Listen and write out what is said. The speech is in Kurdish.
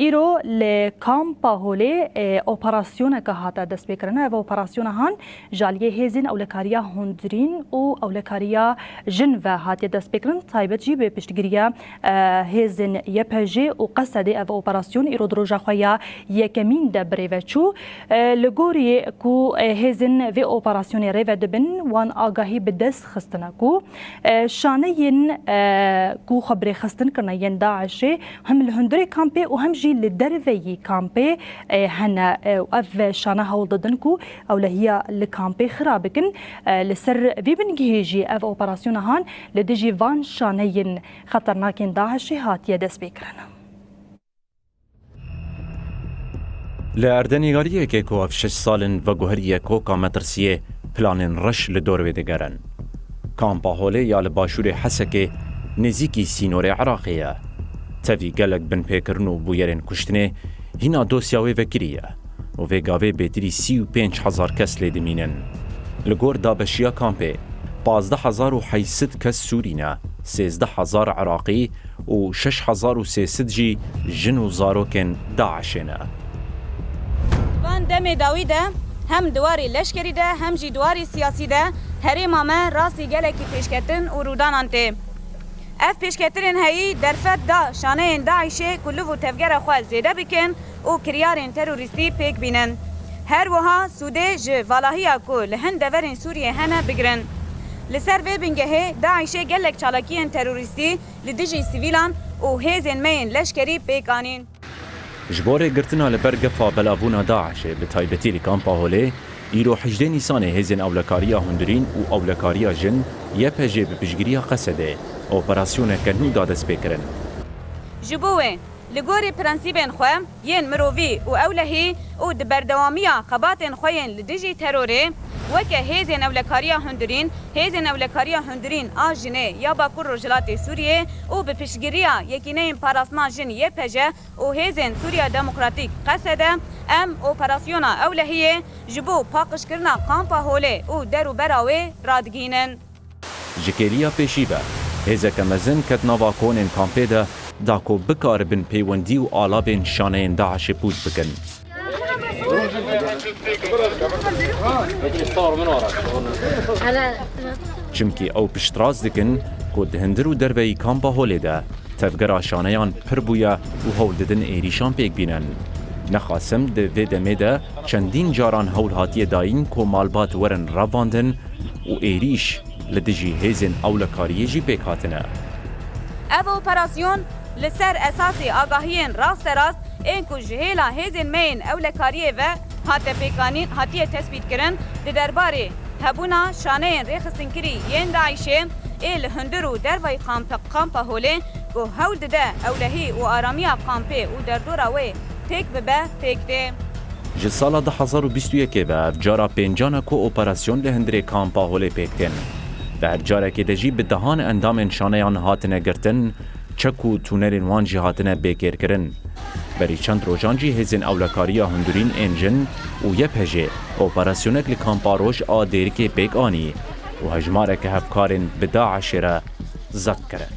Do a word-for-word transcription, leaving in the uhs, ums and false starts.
Îro li Kampa Holê, e, operasyoneke hate destpêkirin. Ev operasyona han ji aliyê hêzên ewlekariya hundirîn û ewlekariya jin ve hatiye destpêkirin. Taybet jî bi piştgiriya, e, hêzên Y P J û Qesedê ev operasyon îro di roja xwe ya yekemîn de birêve çû. E, li gorî ku, e, hêzên vê operasyonê rêve dibin, wan agahî bi dest xistine ku, e, şaneyên, e, ku xwe birêxistin kirine yên DAIŞê, hem li hundirê kampê û hem jî li derveyî kampê, e, hene, e, û ev şane hewl didin ku ewlehiya li kampê xira bikin. E, li ser vî bingehê jî ev operasyona han li dijî van şaneyên xeternakên DAIŞê hatiye destpêkirin. Li erdenîgariyekê ku ev şeş sal in veguheriye koka metirsiyê, planên reş li dor wê digerin. Kampa Holê ya li başûrê Hesekê nêzîkî sînorê Iraqê ye. Tevî gelek binpêkirin û bûyerên kuştinê hîna dosya wê vekirî ye û vê gavê bêtirî sî û pênc hezar kes lê dimînin. Li gor dabeşiya kampê, pazdeh hezar û heyt sed kes Sûrî ne, sêzdeh hezar Iraqî û şeş hezar û sê sed jî jin û zarokên DAIŞê ne. Van demê dawî de hem di warê leşkerî de hem jî di warê siyasî de herêma me rastî gelekî pêşketin û rûdanan tê. Ev pêşketinên heyî derfet da şaneyên DAIŞê ku liv û tevgera xwe zêde bikin û kiryarên terorîstî pêk bînin. Her wiha sûdê ji valahiya ku li hin deverên Sûriyê hene bigirin. Li ser vê bingehê DAIŞê gelek çalakiyên terorîstî li dijî sivîlan û hêzên me yên leşkerî pêk anîn. Ji bo rêgirtina li ber gefa belavbûna DAIŞê, bi taybetî li Kampa Holê, îro hejdê Nîsanê hêzên ewlekariya hundirîn û ewlekariya jin, Y P J bi piştgiriya Qesedê, operasyoneke nû da destpêkirin. Ji bo wê, li gorî prensîbên xwe yên mirovî û ewlehî û di berdewamiya xebatên xwe yên li dijî terorê, weke hêzên ewlekariya hundirîn, hêzên ewlekariya hundirîn a jinê ya Bakur Rojhilatê Sûriyê û bi piştgiriya Yekîneyên Parastina Jin Y P J û hêzên Sûriya Demokratîk, Qesede, em operasyona ewlehiyê ji bo paqijkirina Kampa Holê û derûbera wê radigihînin. Ji kêliya pêşî ve, hêzeke mezin ket nava konên kampê de, da ku bikaribin peywendî û alavên şaneyên DAIŞê pûç bikin. Çimkî ew piştrast dikin ku di hundir û derveyî Kampa Holê de tevgera şaneyan pir bûye û hewl didin êrîşan pêk bînin. Nexasim di vê demê de çendîn caran hewl hatiye dayîn ku malbat werin revandin û êrîş li dijî hêzên ewlekariyê jî pêk hatine. Ev operasyon li ser esasê agahiyên rasterast ên ku ji hêla hêzên me yên ewlekariyê ve hate pêkanîn, hatiye tespîtkirin di derbarê hebûna şaneyên rêxistinkirî yên DAIŞê ê li hundir û dervayî kamp-, Kampa Holê ku hewl dide ewlehî û aramiya kampê û derdora wê têk bibe, pêk tê. Ji sala du hezar û bîst û yekê ve ev cara pêncan e ku operasyon li hundirê Kampa Holê pêk tên. Di her carekê de jî bi dehan endamên şaneyan hatine girtin, çek û tûnerên wan jî hatine bêkêrkirin. Berî çend rojan jî hêzên ewlekariya hundirîn ên jin û Y P J operasyonek li Kampa Roj a Dêrikê pêk anî û hejmareke hevkarên bi DAIŞê re zebt kirin.